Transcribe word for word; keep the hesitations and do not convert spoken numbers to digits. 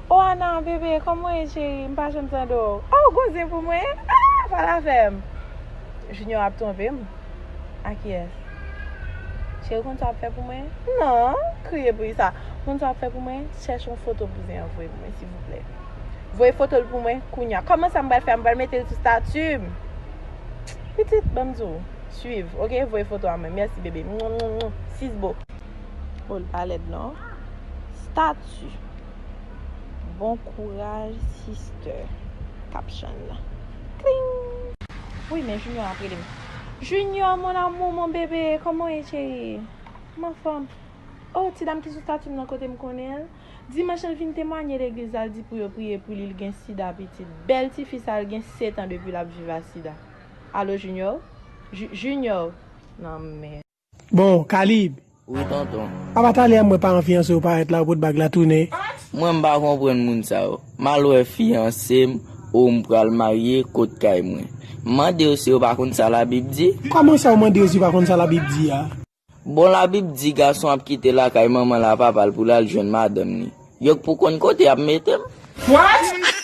Oh Ana, bebe, kòman w ye, cheri? M pa janm tande w. Oh, gon zen pou mwen? Ah, pa la fè m. Junior ap twonpe m. A kiyès? Cheri, ou konn sa w ap fè pou mwen? Non, kriye pou sa. Ou konn sa w ap fè pou mwen? Chèche yon foto pou zen an voye pou mwen, silvouplè. Voye foto l pou mwen, kounya. Kòman sa m pral fè? M pral mete l sou stati m. Pitit, ban m di w. Swiv, oke? Voye foto a mwen. Mèsi, bebe. Mwen, mwen, mwen. Sis bo. Oh, l pa lèd, non. Stati. Bon kouraj, sister. Caption la. Kling! Wi, men Junior ap rele m. Junior, mon amour, mon bébé, kòman w ye, cheri? M anfòm. Oh, ti dam ki sou stati m nan, kote m konnen l? Dimanch, l vin temwanye legliz la, l di pou yo priye pou li, l gen sida, pitit. Bèl tifi sa, l gen sèt an depi l ap viv a sida. Alo, Junior? Ju- Junior? Non, men. Bon, Kalib. Wi, tonton. Apa talè a m wè paran fiyanse yo parèt la, yo pot bag la tounen. Mwen, m pa konprann moun sa yo. M al wè fiyanse m, ou m pral marye, kot kay mwen. M mande yo si yo pa konn sa Labib di. Kòman sa w mande yo si yo pa konn sa Labib di a? Bon, Labib di gason ap kite lakay manman l a papa l pou l al jwenn madanm li. Yo k pou konn kote y ap mete m. What?